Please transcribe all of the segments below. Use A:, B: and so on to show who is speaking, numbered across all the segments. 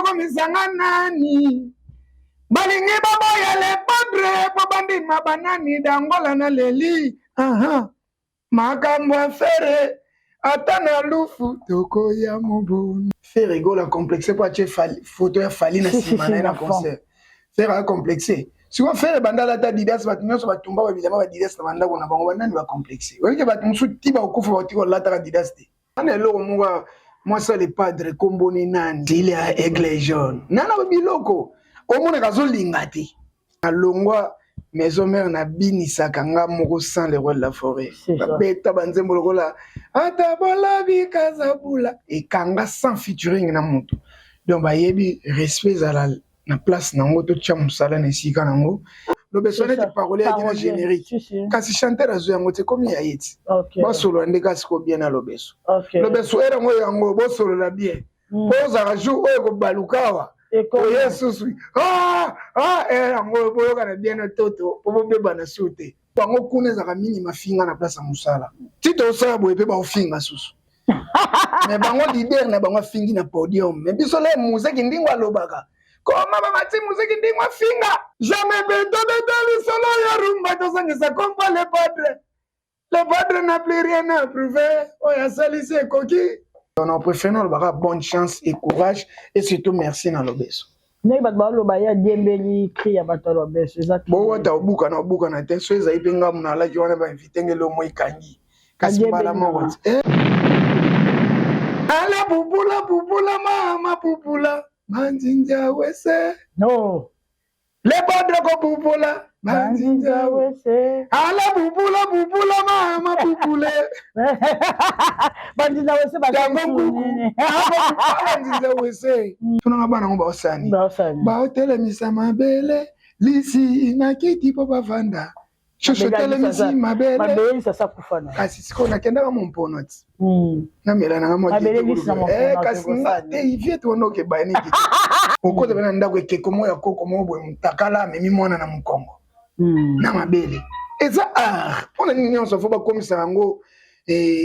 A: Bakomisanga nani? Balingi baboya le padre po bandima banani dangola na leli. Aha. Makambo ya Ferre ata na lufu tokoya moboni. Ferre Gola complexe po atie photo ya Fally na nsima na ye na concert. Ferre a complexe. Sikoyo Ferre banda alata Adidas, bato nyonso batumba ba bilamba ba Adidas na bandako na bango, banani ba complexe? Oyebi ke bato mosusu ti bakokufa bakoki kolataka Adidas te. Ana eloko moko mwasi ya le padre kombo ni nani? Tile ya aigle jaune. Nana biloko omonaka azolinga te. Nalongwa maison mère nabinisaka nga moko sans le roi de la forêt. Babeta banzembo lokola ata bolabi kazabula ekanga sans featuring na moto. Donc bayebi respect ezala na place nango, totia mosala na esika nango. Lobeso neti parole yaki na générique, kasi chanteur azwi yango te, komi ya ye ti basolola nde kasi ko bien na lobeso. Lobeso ere yango yango bosolola bien po ozala jour oyo ekobaluka awa oye susu yango boyokana bien na toto po bobebana su te. Bango kuna ezalaka mingi mafinga na place ya mosala, ti tosala boye mpe baofinga susu. Mais bango leader na bango afingi na podium, mais biso le muzeki ndingo alobaka koma bamati muzeki ndingo afinga jamais. Beto beto lisolo ya rumba tozongisa kombo le padre. Le padre n'a plus rien à prouver, oyo asalisi ekoki. On préfère nalobaka bonne chance et courage et surtout merci na lobeso.
B: Ndenge bato baloba ye adiembeli cri ya bato ya lobeso eza.
A: Bowata obukana obukana te, so ezali mpe ngamu nalaki wana bainvite ngele omo ekangi kasi mbala moko ti ala pupula pupula mama pupula banzinja wese.
B: No.
A: Le padre kopupula banzinja
B: wese.
A: Ala pupula pupula mama pupule.
B: Banzinza wese.
A: Yango nkuku banzinza wese tunanga bana ngo baosani baotelemisa mabele lisi na kiti mpo bavanda shosho telemisi mabele. Kasi sikoyo nakendaka mompono ti namela nanga mwa, kasi nga te ivie te wana okebaya niki okota mpe na ndako ekeko moko ya koko moko boye motakala amemi mwana na mokongo na mabele. Eza art mpona nini nyonso fo bakomisa yango,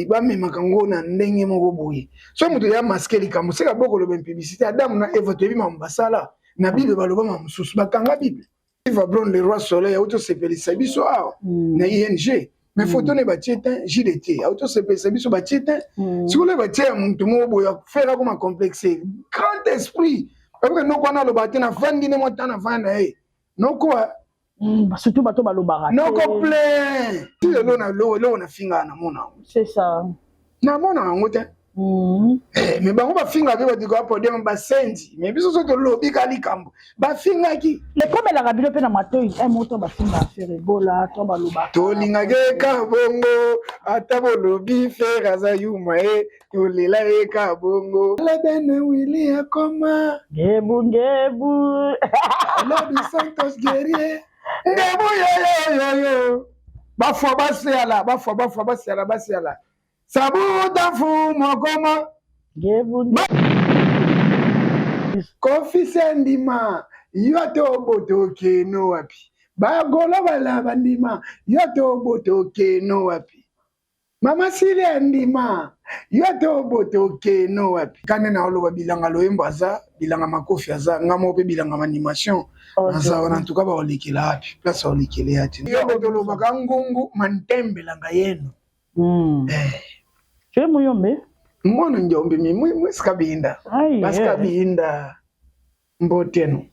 A: bamemaka yango na ndenge moko boye. So moto ya masque likambo seka bokoloba publicité Adamu na Eva, toyebi makambo basala na Bible, baloba ma mosusu bakanga Bible. Eva Bron le roi soleil auti osepelisa biso awa na ING, mais photo ne batie te, JDT auti osepelisa biso batie te. Sikoyo batie ya motu moko boye afere akoma complexe grand esprit babika noko wana aloba te, navandi ne mwa ta navandi na ye noko.
B: Surtout bato balobaka.
A: Noko plein ti lelo na eloko nafingaka namona yango.
B: C'est ça.
A: Namona yango te. Mais bango bafingaka mpe badiko ya podium basendi, mais biso so tolobi ka likambo bafingaki.
B: Ekomelaka bino mpe na matoi moto bafingaka Ferre Gola to balobaka.
A: Tolingaka eka bongo, ata bolobi Ferre aza yuma ye, tolela ye ka bongo. Lebene wili akoma.
B: Ngebu ngebu.
A: Alobi Santos guerrier ngebu yoyoyoyo bafwa basiala bafwa bafwa basiala basiala sabuta mfumu akoma.
B: Ngebu.
A: Kofisi ndima yo te oboto okeno wapi, bagola bala bandima yo te oboto okeno wapi, mama sili ya ndima yo te oboto okeno wapi. Kande na oloba bilanga loyembo aza bilanga makofi aza nga moko mpe bilanga animation naza wana ntuka baolekela wapi place aolekela ya te yo mpe tolobaka ngungu mantembelanga yeno.
B: Tu es muyombe?
A: Mwana njombi mi mwesika binda basika binda mboteno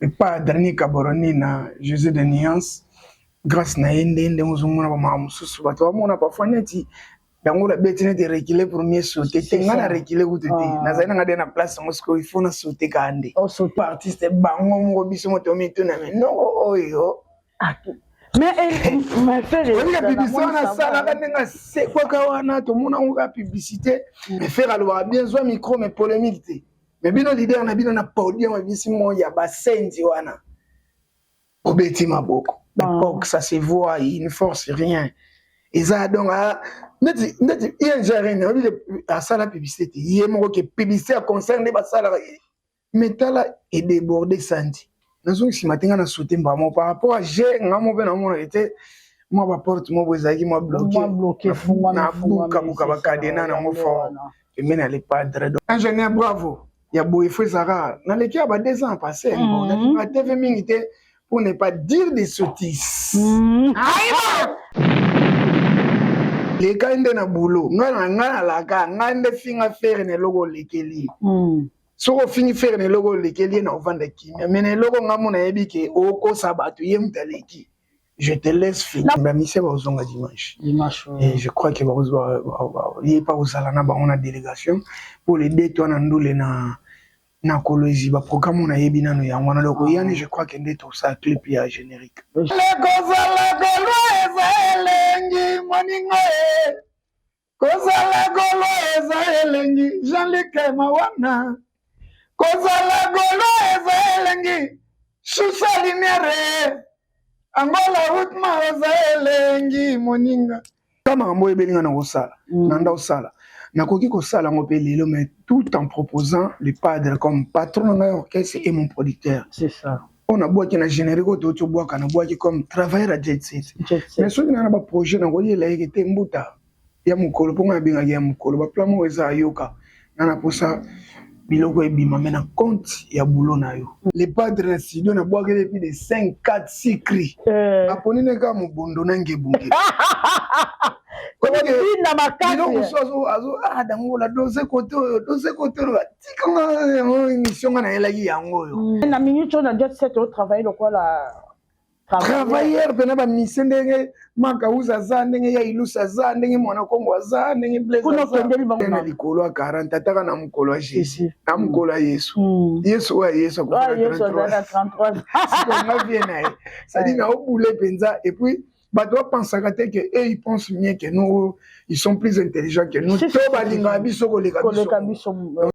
A: epa Dani Kaboroni na José de Nuance grâce na ye nde ndenge ozomona bamaka mosusu bato bamona parfois neti yango nabeti neti reculer pour mieux sauter te. Nga na reculer kutu te, nazali nanga de na place yango. Sikoyo il faut na sauter kaka nde artiste bango moko biso moto mituna me noko oyo.
B: Mais
A: Olinga publicité wana asalaka ndenge asekwaka wana, tomona yango kaka publicité. Mais Ferre alobaka bien, zwa micro mais polémique te. Mais bino leader na bino na podium abisi mo ya basenzi wana obeti maboko. L'époque ça se voit, il ne force rien. Eza donc neti neti ING Arena oyebi asala publicité te ye moko ke publicité ya concert nde basalaka, mais tala edéborde sandi nazongi nsima te. Nga na saute mbamo par rapport à g nga mo mpe namonaka ete mwa baporte moko ezalaki mwa bloqué, nabukabuka bacadenas nango fort pembeni ya le padre. Ingénieur, bravo. Ya boye fo ezalaka naleki ya ba 2 ans passé. Bon, nalingaka TV mingi te pour ne pas dire des sottises. Lekai nde na boulot, ngai na ngai nalaka ngai nde finga Ferre na eloko olekeli. Soki ofingi Ferre na eloko olekeli ye, na ovanda kimia, mais na eloko ngai mo nayebi ke okosa bato, ye moto aleki, je te laisse finir. Bamise bazonga dimanche.
B: Dimanche.
A: Et je crois que ye pa kozala na bango na délégation pour les deux to na ndule na Kolwezi. Baprogramme oyo nayebi nano yango wana. Donc oyani, je crois que nde tosala clip ya générique. Kozala Gaulois eza elengi, moninga e, kozala Gaulois eza elengi, Jean-Luc Mawana, kozala Gaulois eza elengi, Susa Lumière, Angola Rutma, oza elengi, moninga. Ka makambo oyo ebelinga na kosala, na nda osala, nakoki kosala yango mpe lelo, mais tout en proposant le padre comme patron na ngai orchestre et mon producteur.
B: C'est ça.
A: Oyo nabwaki na générique, oyo touti obwaka, nabwaki comme travailleur ya Jet Set.
B: Jet Set.
A: Mais soki naa na baprojet, nakoyela yeke te mbuta ya mokolo, mpo ngai nabengaki ya mokolo. Baplan moko eza ayoka nga na posa biloko ebima, mais na compte ya boulot na yo. Le padre na studio, nabwakeli plus de 5, 4, 6 cris. Aponi ne kaka mobondo na ngebunge.
B: Bina makasi.
A: Biloko mosusu azo ah, dangola dose kote oyo, dose kote oyo, tikanga yango. Émission nga nayelaki yango oyo.
B: Na minute oyo na Jet Set, otravaille lokola
A: travailleur mpena bamise, ndenge Makauza aza, ndenge ya Ilusa aza, ndenge Mwana Kongo aza, ndenge Blaise.
B: Kuna okendeli bango.
A: Na likolo ya 40, ataka na mokolo ya Jésus, na mokolo ya Yesu. Yesu oyo ya Yesu.
B: Ah, Yesu azali na 33.
A: Nga vie na ye, c'est-à-dire na obule mpenza. Et puis bato bapensaka te que eux, ils pensent mieux que nous, ils sont plus intelligents que nous, to balingaka biso koleka
B: koleka
A: biso.
B: Biso.